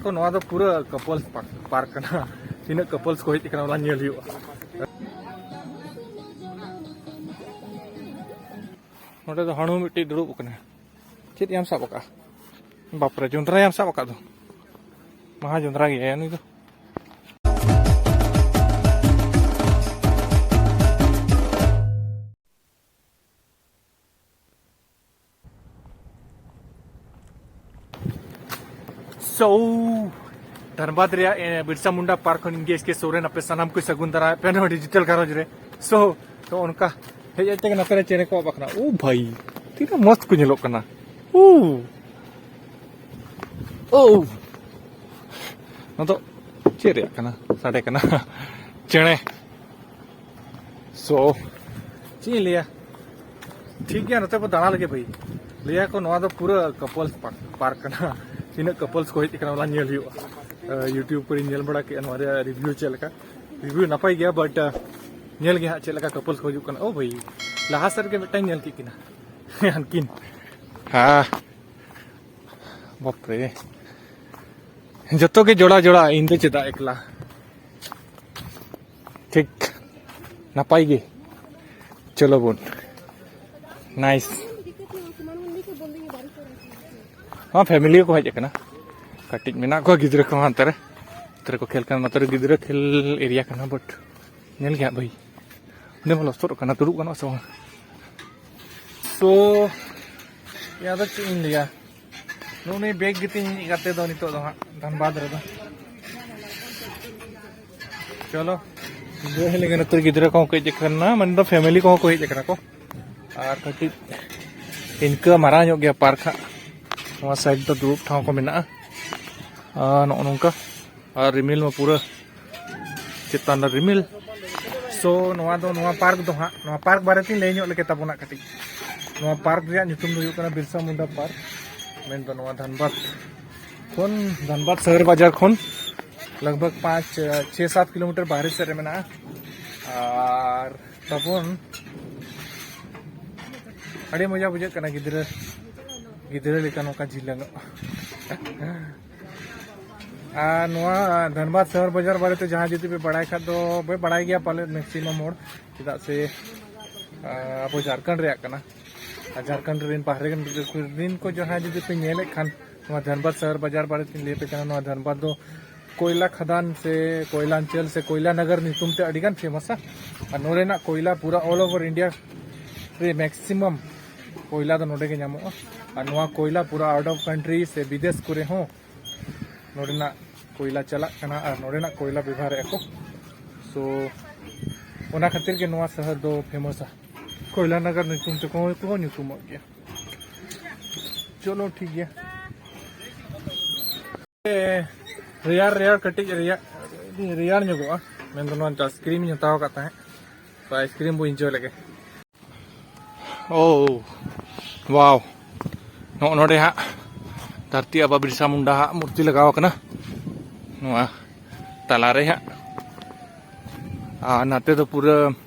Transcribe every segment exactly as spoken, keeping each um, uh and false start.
ᱠᱚ, ᱱᱚᱣᱟ ᱫᱚ ᱯᱩᱨᱟᱹ ᱠᱟᱯᱚᱞᱥ ᱯᱟᱨᱠ ᱠᱟᱱᱟ᱾ ᱛᱤᱱᱟᱹᱜ ᱠᱟᱯᱚᱞᱥ ᱠᱚ ᱦᱮᱡ ᱟᱠᱟᱱᱟ, ᱚᱱᱟ ᱧᱮᱞ ᱦᱩᱭᱩᱜᱼᱟ᱾ ᱱᱚᱰᱮ ᱫᱚ ᱦᱟᱹᱬᱩ ᱢᱤᱫᱴᱤᱡ ᱫᱩᱲᱩᱵ ᱟᱠᱟᱱᱟ᱾ ᱪᱮᱫ ᱭᱟᱢ ᱥᱟᱵ ᱟᱠᱟᱫᱼᱟ? ᱵᱟᱯᱨᱮ, ᱡᱚᱸᱰᱨᱟ ᱭᱟᱢ ᱥᱟᱵ ᱟᱠᱟᱫ ᱫᱚ᱾ ᱢᱟᱦᱟ ᱡᱚᱸᱰᱨᱟ ᱜᱮᱭᱟᱭ ᱩᱱᱤ ᱫᱚ᱾ So, ᱫᱷᱟᱱᱵᱟᱫᱽ ᱨᱮᱭᱟᱜ, ᱮ, ᱵᱤᱨᱥᱟ ᱢᱩᱱᱰᱟ ᱯᱟᱨᱠ ᱠᱷᱚᱱ ᱤᱧ ᱜᱮ ᱮᱥ ᱠᱮ ᱥᱚᱨᱮᱱ, ᱟᱯᱮ ᱥᱟᱱᱟᱢ ᱠᱚ ᱥᱟᱹᱜᱩᱱ ᱫᱟᱨᱟᱢ ᱯᱮ ᱱᱚᱣᱟ ᱰᱤᱡᱤᱴᱟᱞ ᱜᱷᱟᱨᱚᱸᱡᱽ ᱨᱮ᱾ So, ᱛᱚ ᱚᱱᱠᱟ ᱦᱮᱡ ᱦᱮᱡ ᱛᱮᱜᱮ ᱱᱚᱛᱮ ᱨᱮ ᱪᱮᱬᱮ ᱠᱚᱣᱟᱜ ᱵᱟᱠᱷᱱᱟ᱾ ᱳ ᱵᱷᱟᱭ, ᱛᱤᱱᱟᱹᱜ ᱢᱚᱸᱡᱽ ᱠᱚ ᱧᱮᱞᱚᱜ ᱠᱟᱱᱟ᱾ ᱳ, ᱳ, ᱱᱚᱣᱟ ᱫᱚ ᱪᱮᱫ ᱨᱮᱭᱟᱜ ᱠᱟᱱᱟ? ᱥᱟᱰᱮ ᱠᱟᱱᱟ᱾ ᱪᱮᱬᱮ᱾ So, ᱪᱮᱫ ᱤᱧ ᱞᱟᱹᱭᱟ, ᱴᱷᱤᱠ ᱜᱮᱭᱟ, ᱱᱚᱛᱮ ᱵᱚ ᱫᱟᱬᱟ ᱞᱮᱜᱮ ᱵᱷᱟᱹᱭ᱾ ᱞᱟᱹᱭᱟ ᱠᱚ ᱱᱚᱣᱟ ᱫᱚ ᱯᱩᱨᱟᱹ ᱠᱟᱯᱚᱞᱥ ᱯᱟᱨᱠ ᱠᱟᱱᱟ᱾ ᱛᱤᱱᱟᱹᱜ ᱠᱟᱯᱚᱞᱥ ᱠᱚ ᱦᱮᱡ ᱟᱠᱟᱱᱟ, ᱚᱱᱟ ᱧᱮᱞ ᱦᱩᱭᱩᱜᱼᱟ᱾ ᱟᱸ, YouTube ᱠᱚᱨᱮᱧ ᱧᱮᱞ ᱵᱟᱲᱟ ᱠᱮᱫᱼᱟ, ᱱᱚᱣᱟ ᱨᱮᱭᱟᱜ ᱨᱤᱵᱷᱤᱭᱩ ᱪᱮᱫ ᱞᱮᱠᱟ᱾ ᱨᱤᱵᱷᱤᱭᱩ ᱱᱟᱯᱟᱭ ᱜᱮᱭᱟ, but, ᱟᱸ, ᱧᱮᱞ ᱜᱮ ᱦᱟᱸᱜ ᱪᱮᱫ ᱞᱮᱠᱟ ᱠᱟᱯᱚᱞᱥ ᱠᱚ ᱦᱤᱡᱩᱜ ᱠᱟᱱᱟ᱾ ᱳ ᱵᱷᱟᱹᱭ, ᱞᱟᱦᱟ ᱥᱮᱫ ᱨᱮᱜᱮ ᱢᱤᱫᱴᱟᱝ ᱧᱮᱞ ᱠᱮᱫ ᱠᱤᱱᱟ᱾ ᱦᱟᱱᱠᱤᱱ᱾ ᱦᱮᱸ᱾ ᱵᱟᱯᱨᱮ᱾ ᱡᱚᱛᱚ ᱜᱮ ᱡᱚᱲᱟ ᱡᱚᱲᱟ, ᱤᱧ ᱫᱚ ᱪᱮᱫᱟᱜ ᱮᱠᱞᱟ? ᱴᱷᱤᱠ, ᱱᱟᱯᱟᱭ ᱜᱮ᱾ ᱪᱚᱞᱚ ᱵᱚᱱ᱾ Nice᱾ ᱦᱚᱸ, family ᱠᱚ ᱦᱮᱡ ᱟᱠᱟᱱᱟ᱾ ᱠᱟᱹᱴᱤᱡ ᱢᱮᱱᱟᱜ ᱠᱚᱣᱟ ᱜᱤᱫᱽᱨᱟᱹ ᱠᱚᱦᱚᱸ ᱦᱟᱱᱛᱮ ᱨᱮ᱾ ᱱᱚᱛᱮ ᱨᱮᱠᱚ ᱠᱷᱮᱞ ᱠᱟᱱᱟ᱾ ᱱᱚᱛᱮ ᱨᱮ ᱜᱤᱫᱽᱨᱟᱹ ᱠᱷᱮᱞ area ᱠᱟᱱᱟ, but ᱧᱮᱞ ᱜᱮ ᱦᱟᱸᱜ ᱵᱷᱟᱹᱭ᱾ ᱚᱸᱰᱮ ᱢᱟ ᱞᱚᱥᱚᱫ ᱠᱟᱱᱟ, ᱫᱩᱲᱩᱵ ᱜᱟᱱᱚᱜᱼᱟ ᱥᱮ ᱵᱟᱝ? So, ᱤᱧ ᱫᱚ ᱪᱮᱫ ᱤᱧ ᱞᱟᱹᱭᱟ? ᱱᱩᱜᱼᱩ ᱱᱩᱭ ᱵᱮᱜᱽ ᱜᱮᱛᱤᱧ ᱤᱧᱤᱡ ᱜᱟᱛᱮ ᱫᱚ ᱱᱤᱛᱚᱜ ᱫᱚ ᱦᱟᱸᱜ ᱫᱷᱟᱱᱵᱟᱫᱽ ᱨᱮᱫᱚ᱾ ᱪᱚᱞᱚ, ᱜᱤᱫᱽᱨᱟᱹ ᱦᱮᱡ ᱞᱮᱱᱠᱷᱟᱱ ᱱᱚᱛᱮ ᱜᱤᱫᱽᱨᱟᱹ ᱠᱚᱦᱚᱸ ᱠᱚ ᱦᱮᱡ ᱟᱠᱟᱱᱟ, ᱢᱮᱱᱫᱚ family ᱠᱚᱦᱚᱸ ᱠᱚ ᱦᱮᱡ ᱟᱠᱟᱱᱟ ᱠᱚ᱾ ᱟᱨ ᱠᱟᱹᱴᱤᱡ ᱤᱱᱠᱟᱹ ᱢᱟᱨᱟᱝ ᱧᱚᱜ ᱜᱮᱭᱟ ᱯᱟᱨᱠ ᱦᱟᱸᱜ᱾ ᱱᱚᱣᱟ side ᱫᱚ ᱫᱩᱲᱩᱵ ᱴᱷᱟᱶ ᱠᱚ ᱢᱮᱱᱟᱜᱼᱟ᱾ ᱟᱨ ᱱᱚᱜᱼᱚ ᱱᱚᱝᱠᱟ᱾ ᱟᱨ ᱨᱤᱢᱤᱞ ᱢᱟ ᱯᱩᱨᱟᱹ ᱪᱮᱛᱟᱱ ᱨᱮ ᱨᱤᱢᱤᱞ᱾ So, ᱱᱚᱣᱟ ᱫᱚ, ᱱᱚᱣᱟ ᱯᱟᱨᱠ ᱫᱚ ᱦᱟᱸᱜ, ᱱᱚᱣᱟ ᱯᱟᱨᱠ ᱵᱟᱨᱮᱛᱤᱧ ᱞᱟᱹᱭ ᱧᱚᱜ ᱞᱮᱜᱮ ᱛᱟᱵᱚᱱᱟ ᱠᱟᱹᱴᱤᱡ᱾ ᱱᱚᱣᱟ ᱯᱟᱨᱠ ᱨᱮᱭᱟᱜ ᱧᱩᱛᱩᱢ ᱫᱚ ᱦᱩᱭᱩᱜ ᱠᱟᱱᱟ ᱵᱤᱨᱥᱟ ᱢᱩᱱᱰᱟ ᱯᱟᱨᱠ, ᱢᱮᱱᱫᱚ ᱱᱚᱣᱟ ᱫᱷᱟᱱᱵᱟᱫᱽ ᱠᱷᱚᱱ, ᱫᱷᱟᱱᱵᱟᱫᱽ ᱥᱚᱦᱚᱨ ᱵᱟᱡᱟᱨ ᱠᱷᱚᱱ ᱞᱟᱜᱽ ᱵᱷᱟᱜᱽ ᱯᱟᱸᱪ, ᱪᱷᱮ, ᱥᱟᱛ ᱠᱤᱞᱳᱢᱤᱴᱟᱨ ᱵᱟᱦᱨᱮ ᱥᱮᱫ ᱨᱮ ᱢᱮᱱᱟᱜᱼᱟ᱾ ᱟᱨ ᱛᱟᱵᱚᱱ ᱟᱹᱰᱤ ᱢᱚᱡᱟ ᱵᱩᱡᱷᱟᱹᱜ ᱠᱟᱱᱟ ᱜᱤᱫᱽᱨᱟᱹ, ᱜᱤᱫᱽᱨᱟᱹ ᱞᱮᱠᱟ ᱱᱚᱝᱠᱟ ᱡᱷᱤᱞᱟᱹᱝᱚᱜ᱾ ᱟᱨ ᱱᱚᱣᱟ ᱫᱷᱟᱱᱵᱟᱫᱽ ᱥᱚᱦᱚᱨ ᱵᱟᱡᱟᱨ ᱵᱟᱨᱮᱛᱮ ᱡᱟᱦᱟᱸᱭ ᱡᱩᱫᱤ ᱯᱮ ᱵᱟᱲᱟᱭ ᱠᱷᱟᱡ ᱫᱚ ᱯᱮ ᱵᱟᱲᱟᱭ ᱜᱮᱭᱟ ᱯᱟᱞᱮ maximum ᱦᱚᱲ, ᱪᱮᱫᱟᱜ ᱥᱮ, ᱟᱨ, ᱟᱵᱚ ᱡᱷᱟᱲᱠᱷᱚᱸᱰ ᱨᱮᱭᱟᱜ ᱠᱟᱱᱟ᱾ ᱟᱨ ᱡᱷᱟᱲᱠᱷᱚᱸᱰ ᱨᱮᱱ ᱵᱟᱦᱨᱮ ᱨᱮᱱ ᱠᱚ ᱡᱟᱦᱟᱸᱭ ᱡᱩᱫᱤ ᱯᱮ ᱧᱮᱞᱮᱫ ᱠᱷᱟᱱ, ᱱᱚᱣᱟ ᱫᱷᱟᱱᱵᱟᱫᱽ ᱥᱚᱦᱚᱨ ᱵᱟᱡᱟᱨ ᱵᱟᱨᱮ ᱛᱮᱧ ᱞᱟᱹᱭ ᱟᱯᱮ ᱠᱟᱱᱟ᱾ ᱱᱚᱣᱟ ᱫᱷᱟᱱᱵᱟᱫᱽ ᱫᱚ ᱠᱚᱭᱞᱟ ᱠᱷᱟᱫᱟᱱ ᱥᱮ ᱠᱚᱭᱞᱟᱧᱪᱚᱞ ᱥᱮ ᱠᱚᱭᱞᱟ ᱱᱟᱜᱟᱨ ᱧᱩᱛᱩᱢ ᱛᱮ ᱟᱹᱰᱤ ᱜᱟᱱ ᱯᱷᱮᱢᱟᱥᱟ᱾ ᱟᱨ ᱱᱚᱰᱮᱱᱟᱜ ᱠᱚᱭᱞᱟ ᱯᱩᱨᱟᱹ all over India ᱨᱮ maximum ᱠᱚᱭᱞᱟ ᱫᱚ ᱱᱚᱰᱮ ᱜᱮ ᱧᱟᱢᱚᱜᱼᱟ᱾ ᱟᱨ ᱱᱚᱣᱟ ᱠᱚᱭᱞᱟ ᱯᱩᱨᱟᱹ out of country ᱥᱮ ᱵᱤᱫᱮᱥ ᱠᱚᱨᱮ ᱦᱚᱸ ᱱᱚᱰᱮᱱᱟᱜ ᱠᱚᱭᱞᱟ ᱪᱟᱞᱟᱜ ᱠᱟᱱᱟ ᱟᱨ ᱱᱚᱰᱮᱱᱟᱜ ᱠᱚᱭᱞᱟ ᱵᱮᱵᱚᱦᱟᱨᱮᱫᱼᱟ ᱠᱚ᱾ So, ᱚᱱᱟ ᱠᱷᱟᱹᱛᱤᱨ ᱜᱮ ᱱᱚᱣᱟ ᱥᱚᱦᱚᱨ ᱫᱚ ᱯᱷᱮᱢᱟᱥᱟ᱾ ᱠᱚᱭᱞᱟ ᱱᱟᱜᱟᱨ ᱧᱩᱛᱩᱢ ᱛᱮᱠᱚ ᱠᱚ ᱧᱩᱛᱩᱢᱚᱜ ᱜᱮᱭᱟ᱾ ᱪᱚᱞᱚ, ᱴᱷᱤᱠ ᱜᱮᱭᱟ᱾ ᱨᱮᱭᱟᱲ ᱨᱮᱭᱟᱲ ᱠᱟᱹᱴᱤᱡ ᱨᱮᱭᱟᱲ, ᱨᱮᱭᱟᱲ ᱧᱚᱜᱚᱜᱼᱟ᱾ ᱢᱮᱱᱫᱚ ᱱᱚᱣᱟ ᱟᱭᱤᱥ ᱠᱨᱤᱢ ᱤᱧ ᱦᱟᱛᱟᱣ ᱟᱠᱟᱫ ᱛᱟᱦᱮᱸᱫ, ᱛᱚ ᱟᱭᱤᱥ ᱠᱨᱤᱢ ᱵᱚ ᱤᱱᱡᱚᱭ ᱞᱮᱜᱮ᱾ ᱳ, ᱣᱟᱣ᱾ ᱱᱚᱜᱼᱚ ᱱᱚᱰᱮ ᱦᱟᱸᱜ ᱫᱷᱟᱹᱨᱛᱤ ᱟᱵᱟ ᱵᱤᱨᱥᱟ ᱢᱩᱱᱰᱟ ᱦᱟᱸᱜ ᱢᱩᱨᱛᱤ ᱞᱟᱜᱟᱣ ᱟᱠᱟᱱᱟ᱾ ᱱᱚᱣᱟ ᱛᱟᱞᱟᱨᱮ ᱦᱟᱸᱜ᱾ ᱟᱨ ᱱᱟᱛᱮ ᱫᱚ ᱯᱩᱨᱟᱹ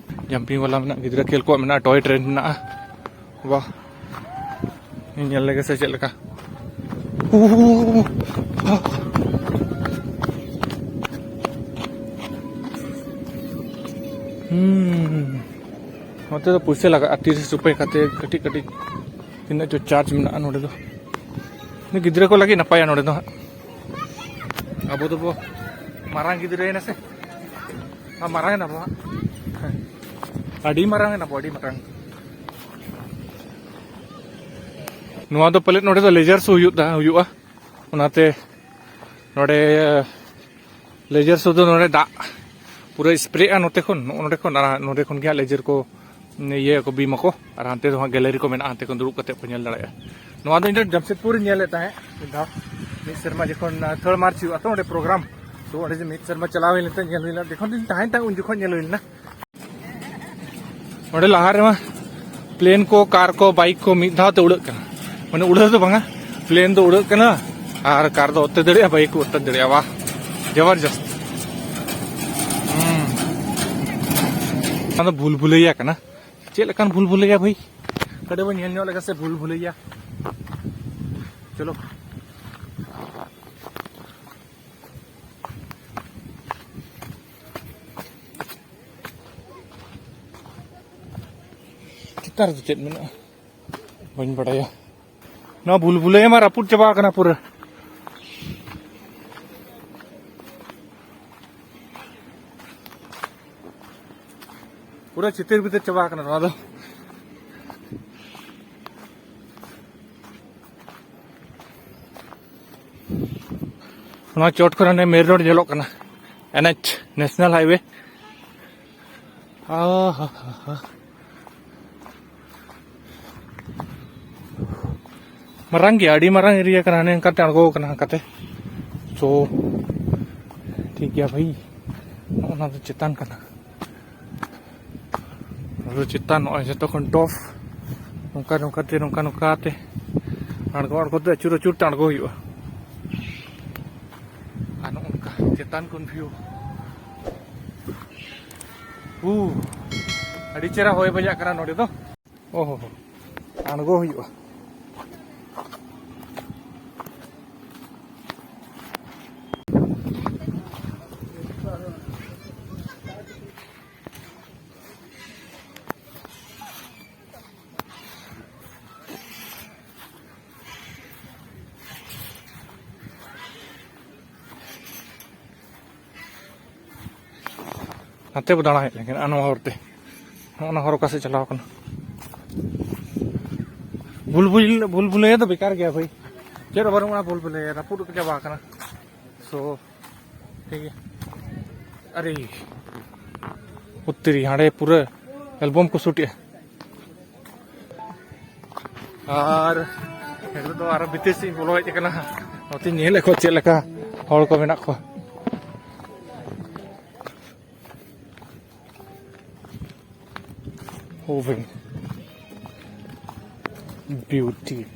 ᱡᱟᱢᱯᱤᱝ ᱵᱟᱞᱟ ᱢᱮᱱᱟᱜᱼᱟ, ᱜᱤᱫᱽᱨᱟᱹ ᱠᱷᱮᱞ ᱠᱚᱣᱟᱜ ᱢᱮᱱᱟᱜᱼᱟ, ᱴᱚᱭ ᱴᱨᱮᱱ ᱢᱮᱱᱟᱜᱼᱟ᱾ ᱵᱟᱦ, ᱧᱮᱞ ᱞᱮᱜᱮ ᱥᱮ ᱪᱮᱫ ᱞᱮᱠᱟ᱾ ᱦᱩᱸ, ᱱᱚᱛᱮ ᱫᱚ ᱯᱩᱭᱥᱟᱹ ᱞᱟᱜᱟᱜᱼᱟ, ᱛᱤᱨᱤᱥ ᱨᱩᱯᱤᱭᱟ ᱠᱟᱛᱮ ᱠᱟᱹᱴᱤᱡ ᱠᱟᱹᱴᱤᱡ᱾ ᱛᱤᱱᱟᱹᱜ ᱪᱚ ᱪᱟᱨᱡᱽ ᱢᱮᱱᱟᱜᱼᱟ ᱱᱚᱰᱮ ᱫᱚ᱾ ᱜᱤᱫᱽᱨᱟᱹ ᱠᱚ ᱞᱟᱹᱜᱤᱫ ᱱᱟᱯᱟᱭᱟ ᱱᱚᱰᱮ ᱫᱚ ᱦᱟᱸᱜ᱾ ᱟᱵᱚ ᱫᱚᱵᱚ ᱢᱟᱨᱟᱝ ᱜᱤᱫᱽᱨᱟᱹᱭᱮᱱᱟ ᱥᱮ, ᱟᱨ ᱢᱟᱨᱟᱝ ᱮᱱᱟ ᱵᱚ ᱦᱟᱸᱜ᱾ ᱟᱹᱰᱤ ᱢᱟᱨᱟᱝ ᱮᱱᱟ ᱵᱚ, ᱟᱹᱰᱤ ᱢᱟᱨᱟᱝ᱾ ᱱᱚᱣᱟ ᱫᱚ ᱯᱟᱞᱮᱫ ᱱᱚᱰᱮ ᱫᱚ ᱞᱮᱡᱟᱨ ᱥᱳ ᱦᱩᱭᱩᱜ ᱫᱟ-, ᱦᱩᱭᱩᱜᱼᱟ᱾ ᱚᱱᱟᱛᱮ ᱱᱚᱰᱮ ᱞᱮᱡᱟᱨ ᱥᱳ ᱫᱚ ᱱᱚᱰᱮ ᱫᱟᱜ ᱯᱩᱨᱟᱹ ᱥᱯᱨᱮᱜᱼᱟ ᱱᱚᱛᱮ ᱠᱷᱚᱱ, ᱱᱚᱜᱼᱚ ᱱᱚᱰᱮ ᱠᱷᱚᱱ, ᱟᱨ ᱱᱚᱰᱮ ᱠᱷᱚᱱ ᱜᱮ ᱦᱟᱸᱜ ᱞᱮᱡᱟᱨ ᱠᱚ ᱤᱭᱟᱹ ᱠᱚ ᱵᱤᱢ ᱟᱠᱚ᱾ ᱟᱨ ᱦᱟᱱᱛᱮ ᱫᱚ ᱦᱟᱸᱜ ᱜᱮᱞᱟᱨᱤ ᱠᱚ ᱢᱮᱱᱟᱜᱼᱟ, ᱦᱟᱱᱛᱮ ᱠᱷᱚᱱ ᱫᱩᱲᱩᱵ ᱠᱟᱛᱮ ᱠᱚ ᱧᱮᱞ ᱫᱟᱲᱮᱭᱟᱜᱼᱟ᱾ ᱱᱚᱣᱟ ᱫᱚ ᱤᱧ ᱫᱚ ᱡᱟᱢᱥᱮᱫᱽᱯᱩᱨ ᱨᱤᱧ ᱧᱮᱞᱮᱫ ᱛᱟᱦᱮᱸᱫ ᱢᱤᱫ ᱫᱷᱟᱣ, ᱢᱤᱫ ᱥᱮᱨᱢᱟ ᱡᱚᱠᱷᱚᱱ, ᱟᱨ, ᱛᱷᱟᱨᱰ ᱢᱟᱨᱪ ᱦᱩᱭᱩᱜᱼᱟ ᱛᱚ ᱚᱸᱰᱮ ᱯᱨᱳᱜᱨᱟᱢ, ᱛᱚ ᱚᱸᱰᱮ ᱡᱮ ᱢᱤᱫ ᱥᱮᱨᱢᱟ ᱪᱟᱞᱟᱣ ᱦᱩᱭ ᱞᱮᱱ ᱛᱟᱦᱮᱸᱫ, ᱧᱮᱞ ᱦᱩᱭ ᱞᱮᱱᱟ, ᱡᱚᱠᱷᱚᱱ ᱤᱧ ᱛᱟᱦᱮᱸᱱ ᱛᱟᱦᱮᱸᱫ ᱩᱱ ᱡᱚᱠᱷᱚᱱ ᱧᱮᱞ ᱦᱩᱭ ᱞᱮᱱᱟ᱾ ᱚᱸᱰᱮ ᱞᱟᱦᱟ ᱨᱮᱢᱟ ᱯᱞᱮᱱ ᱠᱚ, ᱠᱟᱨ ᱠᱚ, ᱵᱟᱭᱤᱠ ᱠᱚ ᱢᱤᱫ ᱫᱷᱟᱣ ᱛᱮ ᱩᱲᱟᱹᱜ ᱠᱟᱱᱟ, ᱢᱟᱱᱮ ᱩᱲᱟᱹᱣ ᱫᱚ ᱵᱟᱝᱟ, ᱯᱞᱮᱱ ᱫᱚ ᱩᱲᱟᱹᱜ ᱠᱟᱱᱟ ᱟᱨ ᱠᱟᱨ ᱫᱚ ᱚᱛᱮ ᱫᱟᱲᱮᱭᱟᱜᱼᱟ, ᱵᱟᱭᱤᱠ ᱠᱚ ᱚᱛᱮ ᱫᱟᱲᱮᱭᱟᱜᱼᱟ᱾ ᱵᱟᱦ, ᱡᱚᱵᱚᱨᱡᱚᱥᱛ᱾ ᱦᱩᱸ᱾ ᱚᱱᱟ ᱫᱚ ᱵᱷᱩᱞ ᱵᱷᱩᱞᱟᱹᱭᱟ ᱠᱟᱱᱟ᱾ ᱪᱮᱫ ᱞᱮᱠᱟᱱ ᱵᱷᱩᱞ ᱵᱷᱩᱞᱟᱹᱭᱟ ᱵᱷᱟᱹᱭ? ᱠᱟᱹᱴᱤᱡ ᱵᱚᱱ ᱧᱮᱞ ᱧᱚᱜ ᱞᱮᱜᱮ ᱥᱮ ᱵᱷᱩᱞ ᱵᱷᱩᱞᱟᱹᱭᱟ᱾ ᱪᱚᱞᱚ᱾ ᱱᱮᱛᱟᱨ ᱫᱚ ᱪᱮᱫ ᱢᱮᱱᱟᱜᱼᱟ ᱵᱟᱹᱧ ᱵᱟᱰᱟᱭᱟ᱾ ᱱᱚᱣᱟ ᱵᱷᱩᱞᱵᱷᱩᱞᱟᱹᱭᱟ ᱢᱟ ᱨᱟᱹᱯᱩᱫ ᱪᱟᱵᱟ ᱟᱠᱟᱱᱟ ᱯᱩᱨᱟᱹ᱾ ᱯᱩᱨᱟᱹ ᱪᱤᱛᱤᱨ ᱵᱷᱤᱛᱤᱨ ᱪᱟᱵᱟ ᱟᱠᱟᱱᱟ ᱱᱚᱣᱟ ᱫᱚ᱾ ᱱᱚᱣᱟ ᱪᱚᱴ ᱠᱷᱚᱱ ᱦᱟᱱᱮ ᱢᱮᱱ ᱨᱳᱰ ᱧᱮᱞᱚᱜ ᱠᱟᱱᱟ, ᱮᱱ ᱮᱪ, ᱱᱮᱥᱱᱟᱞ ᱦᱟᱭᱣᱮ᱾ ᱟᱦᱟᱦᱟᱦᱟ᱾ ᱢᱟᱨᱟᱝ ᱜᱮᱭᱟ, ᱟᱹᱰᱤ ᱢᱟᱨᱟᱝ ᱮᱨᱤᱭᱟ ᱠᱟᱱᱟ᱾ ᱦᱟᱱᱮ ᱦᱟᱱᱠᱟᱛᱮ ᱟᱬᱜᱚ ᱠᱟᱱᱟ, ᱦᱟᱱᱠᱟᱛᱮ᱾ ᱛᱚ, ᱴᱷᱤᱠ ᱜᱮᱭᱟ ᱵᱷᱟᱹᱭ, ᱱᱚᱜᱼᱚ ᱱᱚᱣᱟ ᱫᱚ ᱪᱮᱛᱟᱱ ᱠᱟᱱᱟ᱾ ᱱᱚᱣᱟ ᱫᱚ ᱪᱮᱛᱟᱱ, ᱱᱚᱜᱼᱚᱭ ᱡᱚᱛᱚ ᱠᱷᱚᱱ ᱴᱚᱯ᱾ ᱱᱚᱝᱠᱟ ᱱᱚᱝᱠᱟᱛᱮ, ᱱᱚᱝᱠᱟ ᱱᱚᱝᱠᱟᱛᱮ ᱟᱬᱜᱚ ᱟᱬᱜᱚᱛᱮ, ᱟᱹᱪᱩᱨ ᱟᱹᱪᱩᱨ ᱛᱮ ᱟᱬᱜᱚ ᱦᱩᱭᱩᱜᱼᱟ᱾ ᱟᱨ ᱱᱚᱜᱼᱚ ᱱᱚᱝᱠᱟ ᱪᱮᱛᱟᱱ ᱠᱷᱚᱱ ᱵᱷᱤᱭᱩ᱾ ᱦᱩ, ᱟᱹᱰᱤ ᱪᱮᱦᱨᱟ ᱦᱚᱭ ᱵᱟᱡᱟᱜ ᱠᱟᱱᱟ ᱱᱚᱰᱮ ᱫᱚ᱾ ᱚᱦᱚ ᱦᱚ, ᱟᱬᱜᱚ ᱦᱩᱭᱩᱜᱼᱟ᱾ ᱱᱟᱛᱮ ᱵᱚ ᱫᱟᱬᱟ ᱦᱮᱡ ᱞᱮᱱᱠᱷᱟᱱ, ᱟᱨ ᱱᱚᱣᱟ ᱦᱚᱨ ᱛᱮ, ᱱᱚᱜᱼᱚ ᱱᱟ ᱦᱚᱨ ᱚᱠᱟ ᱥᱮᱫ ᱪᱟᱞᱟᱣ ᱠᱟᱱᱟ? ᱵᱷᱩᱞ ᱵᱷᱩᱞ, ᱵᱷᱩᱞ ᱵᱷᱩᱞᱟᱹᱭᱟ ᱫᱚ ᱵᱮᱠᱟᱨ ᱜᱮᱭᱟ ᱵᱷᱟᱹᱭ, ᱪᱮᱫ ᱦᱚᱸ ᱵᱟᱹᱱᱩᱜᱼᱟ ᱵᱷᱩᱞ ᱵᱷᱩᱞᱟᱹᱭᱟ, ᱨᱟᱹᱯᱩᱫ ᱪᱟᱵᱟ ᱟᱠᱟᱱᱟ᱾ ᱥᱳ, ᱴᱷᱤᱠ ᱜᱮᱭᱟ᱾ ᱟᱨᱮ, ᱩᱛᱛᱤᱨᱤ, ᱦᱟᱸᱰᱮ ᱯᱩᱨᱟᱹ ᱮᱞᱵᱟᱢ ᱠᱚ ᱥᱩᱴ ᱮᱜᱼᱟ᱾ ᱟᱨ ᱱᱤᱛᱚᱜ ᱫᱚ ᱟᱨᱚ ᱵᱷᱤᱛᱤᱨ ᱥᱮᱫ ᱤᱧ ᱵᱚᱞᱚ ᱦᱮᱡ ᱟᱠᱟᱱᱟ᱾ ᱱᱚᱛᱮᱧ ᱧᱮᱞᱮᱫ ᱠᱚᱣᱟ ᱪᱮᱫ ᱞᱮᱠᱟ ᱦᱚᱲ ᱠᱚ ᱢᱮᱱᱟᱜ ᱠᱚᱣᱟ᱾ ᱳ ᱵᱷᱟᱹᱭ, ᱵᱤᱭᱩᱴᱤ᱾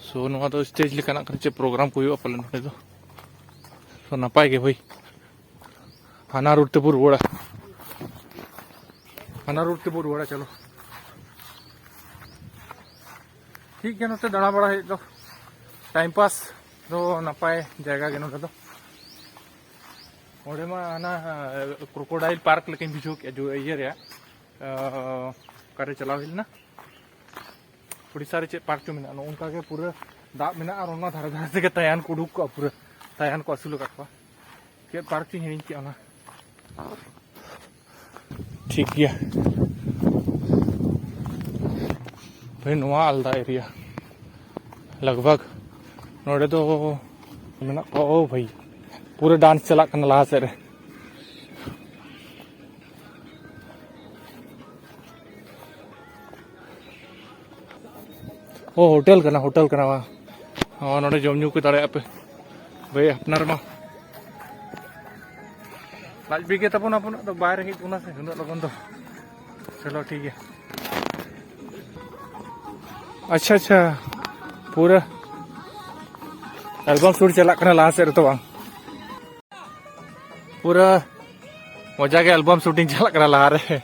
ᱥᱳ, ᱱᱚᱣᱟ ᱫᱚ ᱥᱴᱮᱡᱽ ᱞᱮᱠᱟᱱᱟᱜ ᱠᱟᱱᱟ, ᱪᱮᱫ ᱯᱨᱳᱜᱨᱟᱢ ᱠᱚ ᱦᱩᱭᱩᱜᱼᱟ ᱯᱟᱞᱮᱱ ᱱᱚᱰᱮ ᱫᱚ᱾ ᱥᱳ, ᱱᱟᱯᱟᱭ ᱜᱮ ᱵᱷᱟᱹᱭ᱾ ᱦᱟᱱᱟ ᱨᱳᱰ ᱛᱮᱵᱚ ᱨᱩᱣᱟᱹᱲᱟ, ᱦᱟᱱᱟ ᱨᱳᱰ ᱛᱮᱵᱚ ᱨᱩᱣᱟᱹᱲᱟ᱾ ᱪᱚᱞᱚ, ᱴᱷᱤᱠ ᱜᱮᱭᱟ, ᱱᱚᱛᱮ ᱫᱟᱬᱟ ᱵᱟᱲᱟ ᱦᱮᱡ ᱫᱚ, ᱴᱟᱭᱤᱢ ᱯᱟᱥ ᱫᱚ ᱱᱟᱯᱟᱭ ᱡᱟᱭᱜᱟ ᱜᱮ ᱱᱚᱰᱮ ᱫᱚ᱾ ᱚᱸᱰᱮ ᱢᱟ ᱦᱟᱱᱟ ᱠᱨᱳᱠᱳᱰᱟᱭᱤᱞ ᱯᱟᱨᱠ ᱞᱮᱠᱟᱧ ᱵᱩᱡᱷᱟᱹᱣ ᱠᱮᱜᱼᱟ, ᱡᱚ-, ᱤᱭᱟᱹ ᱨᱮᱭᱟᱜ, ᱚᱠᱟᱨᱮ ᱪᱟᱞᱟᱣ ᱦᱩᱭ ᱞᱮᱱᱟ? ᱩᱲᱤᱥᱥᱟ ᱨᱮ ᱪᱮᱫ ᱯᱟᱨᱠ ᱪᱚ ᱢᱮᱱᱟᱜᱼᱟ, ᱱᱚᱜᱼᱚ ᱱᱚᱝᱠᱟ ᱜᱮ ᱯᱩᱨᱟᱹ ᱫᱟᱜ ᱢᱮᱱᱟᱜᱼᱟ ᱟᱨ ᱚᱱᱟ ᱫᱷᱟᱨᱮ ᱫᱷᱟᱨᱮ ᱛᱮᱜᱮ ᱛᱟᱭᱟᱱ ᱠᱚ ᱩᱰᱩᱠ ᱠᱚᱜᱼᱟ, ᱯᱩᱨᱟᱹ ᱛᱟᱭᱟᱱ ᱠᱚ ᱟᱹᱥᱩᱞ ᱟᱠᱟᱫ ᱠᱚᱣᱟ᱾ ᱪᱮᱫ ᱯᱟᱨᱠ ᱪᱚᱧ ᱦᱤᱲᱤᱧ ᱠᱮᱫᱼᱟ ᱚᱱᱟ᱾ ᱴᱷᱤᱠ ᱜᱮᱭᱟ ᱵᱷᱟᱹᱭ, ᱱᱚᱣᱟ ᱟᱞᱫᱟ ᱮᱨᱤᱭᱟ ᱞᱟᱜᱽ ᱵᱷᱟᱜᱽ ᱱᱚᱰᱮ ᱫᱚ ᱢᱮᱱᱟᱜ ᱠᱚᱣᱟ᱾ ᱳ ᱵᱷᱟᱹᱭ, ᱯᱩᱨᱟᱹ ᱰᱟᱱᱥ ᱪᱟᱞᱟᱜ ᱠᱟᱱᱟ ᱞᱟᱦᱟ ᱥᱮᱫ ᱨᱮ᱾ ᱳ, ᱦᱳᱴᱮᱞ ᱠᱟᱱᱟ, ᱦᱳᱴᱮᱞ ᱠᱟᱱᱟ, ᱵᱟᱝ? ᱦᱚᱸ, ᱱᱚᱰᱮ ᱡᱚᱢ ᱧᱩ ᱠᱚ ᱫᱟᱲᱮᱭᱟᱜᱼᱟ ᱯᱮ᱾ ᱵᱷᱟᱹᱭ, ᱟᱯᱱᱟᱨ ᱢᱟ ᱞᱟᱡ ᱵᱤ ᱜᱮ ᱛᱟᱵᱚᱱ, ᱟᱵᱚᱱᱟᱜ ᱫᱚ ᱵᱟᱭ ᱨᱮᱸᱜᱮᱡ ᱵᱚᱱᱟ ᱥᱮ ᱩᱱᱟᱹᱜ ᱞᱚᱜᱚᱱ ᱫᱚ᱾ ᱪᱚᱞᱚ, ᱴᱷᱤᱠ ᱜᱮᱭᱟ᱾ ᱟᱪᱪᱷᱟ, ᱟᱪᱪᱷᱟ, ᱯᱩᱨᱟᱹ ᱮᱞᱵᱟᱢ ᱥᱩᱴ ᱪᱟᱞᱟᱜ ᱠᱟᱱᱟ ᱞᱟᱦᱟ ᱥᱮᱫ ᱨᱮᱛᱚ, ᱵᱟᱝ? ᱯᱩᱨᱟᱹ ᱢᱚᱡᱟ ᱜᱮ ᱮᱞᱵᱟᱢ ᱥᱩᱴᱤᱝ ᱪᱟᱞᱟᱜ ᱠᱟᱱᱟ ᱞᱟᱦᱟ ᱨᱮ᱾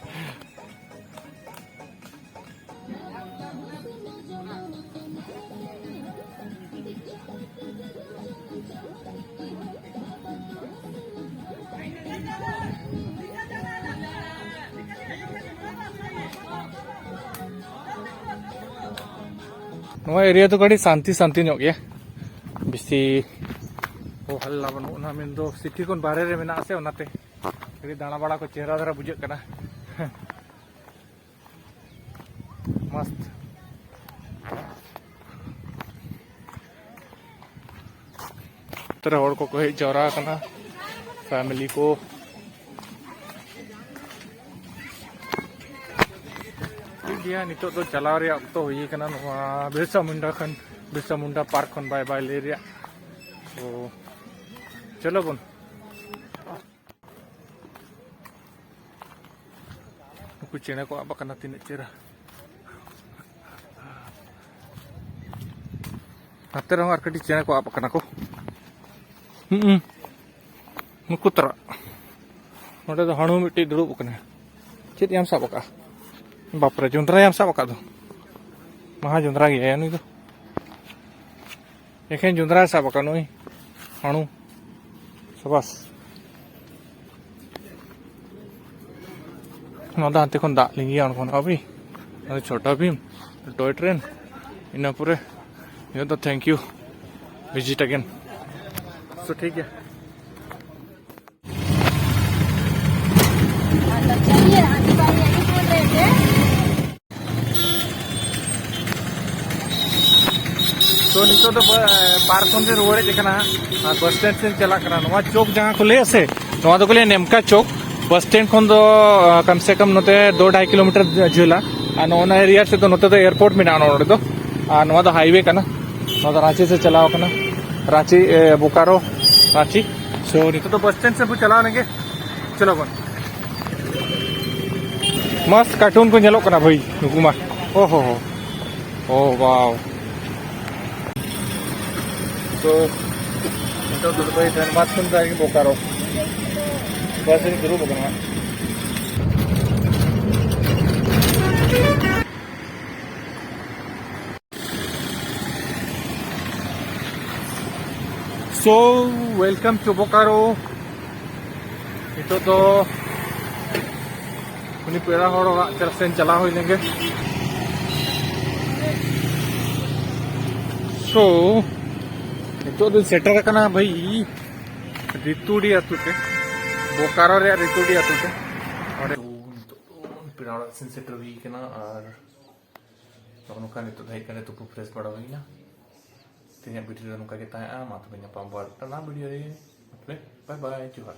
ᱱᱚᱣᱟ ᱮᱨᱤᱭᱟ ᱫᱚ ᱠᱟᱹᱴᱤᱡ ᱥᱟᱱᱛᱤ ᱥᱟᱱᱛᱤ ᱧᱚᱜ ᱜᱮᱭᱟ, ᱵᱮᱥᱤ ᱦᱚ ᱦᱟᱞᱞᱟ ᱵᱟᱹᱱᱩᱜ᱾ ᱚᱱᱟ ᱢᱮᱱᱫᱚ ᱥᱤᱴᱤ ᱠᱷᱚᱱ ᱵᱟᱦᱨᱮ ᱨᱮ ᱢᱮᱱᱟᱜ ᱟᱥᱮ, ᱚᱱᱟᱛᱮ ᱠᱟᱹᱴᱤᱡ ᱫᱟᱬᱟ ᱵᱟᱲᱟ ᱠᱚ ᱪᱮᱦᱨᱟ ᱫᱷᱟᱨᱟ ᱵᱩᱡᱷᱟᱹᱜ ᱠᱟᱱᱟ᱾ ᱢᱚᱥᱛ᱾ ᱱᱚᱛᱮ ᱨᱮ ᱦᱚᱲ ᱠᱚᱠᱚ ᱦᱮᱡ ᱡᱟᱣᱨᱟ ᱟᱠᱟᱱᱟ, ᱯᱷᱮᱢᱮᱞᱤ ᱠᱚ᱾ ᱴᱷᱤᱠ ᱜᱮᱭᱟ, ᱱᱤᱛᱚᱜ ᱫᱚ ᱪᱟᱞᱟᱣ ᱨᱮᱭᱟᱜ ᱚᱠᱛᱚ ᱦᱩᱭ ᱟᱠᱟᱱᱟ᱾ ᱱᱚᱣᱟ ᱵᱤᱨᱥᱟ ᱢᱩᱱᱰᱟ ᱠᱷᱚᱱ, ᱵᱤᱨᱥᱟ ᱢᱩᱱᱰᱟ ᱯᱟᱨᱠ ᱠᱷᱚᱱ ᱵᱟᱭ ᱵᱟᱭ ᱞᱟᱹᱭ ᱨᱮᱭᱟᱜ᱾ ᱛᱚ ᱪᱚᱞᱚ ᱵᱚᱱ᱾ ᱱᱩᱠᱩ ᱪᱮᱬᱮ ᱠᱚ ᱟᱵ ᱟᱠᱟᱱᱟ, ᱛᱤᱱᱟᱹᱜ ᱪᱮᱦᱨᱟ᱾ ᱱᱚᱛᱮ ᱨᱮᱦᱚᱸ ᱟᱨ ᱠᱟᱹᱴᱤᱡ ᱪᱮᱬᱮ ᱠᱚ ᱟᱵ ᱟᱠᱟᱱᱟ ᱠᱚ᱾ ᱦᱩᱸ, ᱱᱩᱠᱩ ᱛᱟᱨᱟ᱾ ᱱᱚᱰᱮ ᱫᱚ ᱦᱟᱹᱬᱩ ᱢᱤᱫᱴᱤᱡ ᱫᱩᱲᱩᱵ ᱟᱠᱟᱱᱟ᱾ ᱪᱮᱫ ᱭᱟᱢ ᱥᱟᱵ ᱟᱠᱟᱫᱼᱟ? ᱵᱟᱯᱨᱮ, ᱡᱚᱸᱰᱨᱟ ᱭᱟᱢ ᱥᱟᱵ ᱟᱠᱟᱫ ᱫᱚ᱾ ᱢᱟᱦᱟ ᱡᱚᱸᱰᱨᱟ ᱜᱮᱭᱟᱭ ᱱᱩᱭ ᱫᱚ᱾ ᱮᱠᱷᱮᱱ ᱡᱚᱸᱰᱨᱟᱭ ᱥᱟᱵ ᱟᱠᱟᱫ ᱱᱩᱭ ᱦᱟᱹᱬᱩ᱾ ᱥᱟᱵᱟᱥ᱾ ᱱᱚᱣᱟ ᱫᱚ ᱦᱟᱱᱛᱮ ᱠᱷᱚᱱ ᱫᱟᱜ ᱞᱤᱸᱜᱤᱭᱟ, ᱚᱸᱰᱮ ᱠᱷᱚᱱ ᱟᱹᱵᱤ ᱱᱚᱣᱟ ᱫᱚ ᱪᱷᱳᱴᱟ ᱵᱷᱤᱢ ᱴᱚᱭ ᱴᱨᱮᱱ᱾ ᱤᱱᱟᱹ ᱯᱚᱨᱮ ᱱᱤᱭᱟᱹ ᱫᱚ thank you, visit again. So ᱴᱷᱤᱠ ᱜᱮᱭᱟ᱾ ᱛᱚ ᱱᱤᱛᱚᱜ ᱫᱚ ᱵᱟ-, ᱯᱟᱨᱠ ᱠᱷᱚᱱ ᱞᱮ ᱨᱩᱣᱟᱹᱲ ᱦᱮᱡ ᱟᱠᱟᱱᱟ ᱦᱟᱸᱜ᱾ ᱟᱨ ᱵᱟᱥ ᱥᱴᱮᱱᱰ ᱥᱮᱫ ᱪᱟᱞᱟᱜ ᱠᱟᱱᱟ᱾ ᱱᱚᱣᱟ ᱪᱚᱠ ᱡᱟᱦᱟᱸ ᱠᱚ ᱞᱟᱹᱭᱟ ᱥᱮ, ᱱᱚᱣᱟ ᱫᱚᱠᱚ ᱞᱟᱹᱭᱟ ᱱᱮᱢᱠᱟ ᱪᱚᱠ᱾ ᱵᱟᱥ ᱥᱴᱮᱱᱰ ᱠᱷᱚᱱ ᱫᱚ, ᱟ, ᱠᱟᱢ ᱥᱮ ᱠᱟᱢ ᱱᱚᱛᱮ ᱫᱩ ᱰᱷᱟᱭ ᱠᱤᱞᱳᱢᱤᱴᱟᱨ ᱡᱷᱟᱹᱞᱟ᱾ ᱟᱨ ᱱᱚᱜᱼᱚ ᱱᱚᱣᱟ ᱮᱨᱤᱭᱟ ᱥᱮᱫ ᱫᱚ ᱱᱚᱛᱮ ᱫᱚ ᱮᱭᱟᱨᱯᱳᱨᱴ ᱢᱮᱱᱟᱜᱼᱟ ᱱᱚᱰᱮ ᱫᱚ᱾ ᱟᱨ ᱱᱚᱣᱟ ᱫᱚ ᱦᱟᱭᱣᱮ ᱠᱟᱱᱟ᱾ ᱱᱚᱣᱟ ᱫᱚ ᱨᱟᱸᱪᱤ ᱥᱮᱫ ᱪᱟᱞᱟᱣ ᱠᱟᱱᱟ᱾ ᱨᱟᱸᱪᱤ, ᱮ, ᱵᱳᱠᱟᱨᱳ, ᱨᱟᱸᱪᱤ᱾ So ᱱᱤᱛᱚᱜ ᱫᱚ ᱵᱟᱥ ᱥᱴᱮᱱᱰ ᱥᱮᱫ ᱵᱚ ᱪᱟᱞᱟᱣ ᱞᱮᱱᱜᱮ᱾ ᱪᱚᱞᱚ ᱵᱚᱱ᱾ ᱢᱚᱥᱛ ᱠᱟᱨᱴᱩᱱ ᱠᱚ ᱧᱮᱞᱚᱜ ᱠᱟᱱᱟ ᱵᱷᱟᱹᱭ, ᱱᱩᱠᱩ ᱢᱟ᱾ ᱳ ᱦᱳ ᱦᱳ᱾ ᱳ ᱵᱟᱣ᱾ ᱛᱚ, ᱱᱤᱛᱚᱜ ᱫᱚ ᱵᱷᱟᱹᱭ ᱫᱷᱟᱱᱵᱟᱫᱽ ᱠᱷᱚᱱ ᱫᱚ ᱵᱳᱠᱟᱨᱳ ᱵᱟᱥ ᱨᱤᱧ ᱫᱩᱲᱩᱵ ᱟᱠᱟᱱᱟ᱾ So, welcome to Bokaro. ᱱᱤᱛᱚᱜ ᱫᱚ ᱩᱱᱤ ᱯᱮᱲᱟ ᱦᱚᱲ ᱚᱲᱟᱜ ᱥᱮᱱ ᱪᱟᱞᱟᱣ ᱦᱩᱭ ᱞᱮᱱᱜᱮ᱾ So, ᱱᱤᱛᱚᱜ ᱫᱚ ᱥᱮᱴᱮᱨ ᱟᱠᱟᱱᱟ ᱵᱷᱟᱹᱭ ᱨᱤᱛᱩᱰᱤ ᱟᱹᱛᱩ ᱛᱮ, ᱵᱳᱠᱟᱨᱳ ᱨᱮᱭᱟᱜ ᱨᱤᱛᱩᱰᱤ ᱟᱹᱛᱩ ᱛᱮ᱾ ᱚᱸᱰᱮ ᱱᱤᱛᱚᱜ ᱫᱚ ᱯᱮᱲᱟ ᱚᱲᱟᱜ ᱥᱮᱱ ᱥᱮᱴᱮᱨ ᱦᱩᱭ ᱠᱟᱱᱟ᱾ ᱟᱨ ᱱᱚᱜᱼᱚ ᱱᱚᱝᱠᱟ ᱱᱤᱛᱚᱜ ᱫᱚ ᱦᱮᱡ ᱠᱟᱛᱮ ᱛᱩᱯᱩ ᱯᱷᱨᱮᱥ ᱵᱟᱲᱟ ᱦᱩᱭᱱᱟ᱾ ᱛᱮᱦᱮᱧᱟᱜ ᱵᱷᱤᱰᱤᱭᱳ ᱫᱚ ᱱᱚᱝᱠᱟ ᱜᱮ ᱛᱟᱦᱮᱸᱜᱼᱟ᱾ ᱢᱟ ᱛᱚᱵᱮ ᱧᱟᱯᱟᱢ ᱵᱚ ᱟᱨ ᱢᱤᱫᱴᱟᱝ ᱱᱟᱣᱟ ᱵᱷᱤᱰᱤᱭᱳ ᱨᱮ᱾ ᱢᱟ ᱛᱚᱵᱮ ᱵᱟᱭ ᱵᱟᱭ, ᱡᱚᱦᱟᱨ᱾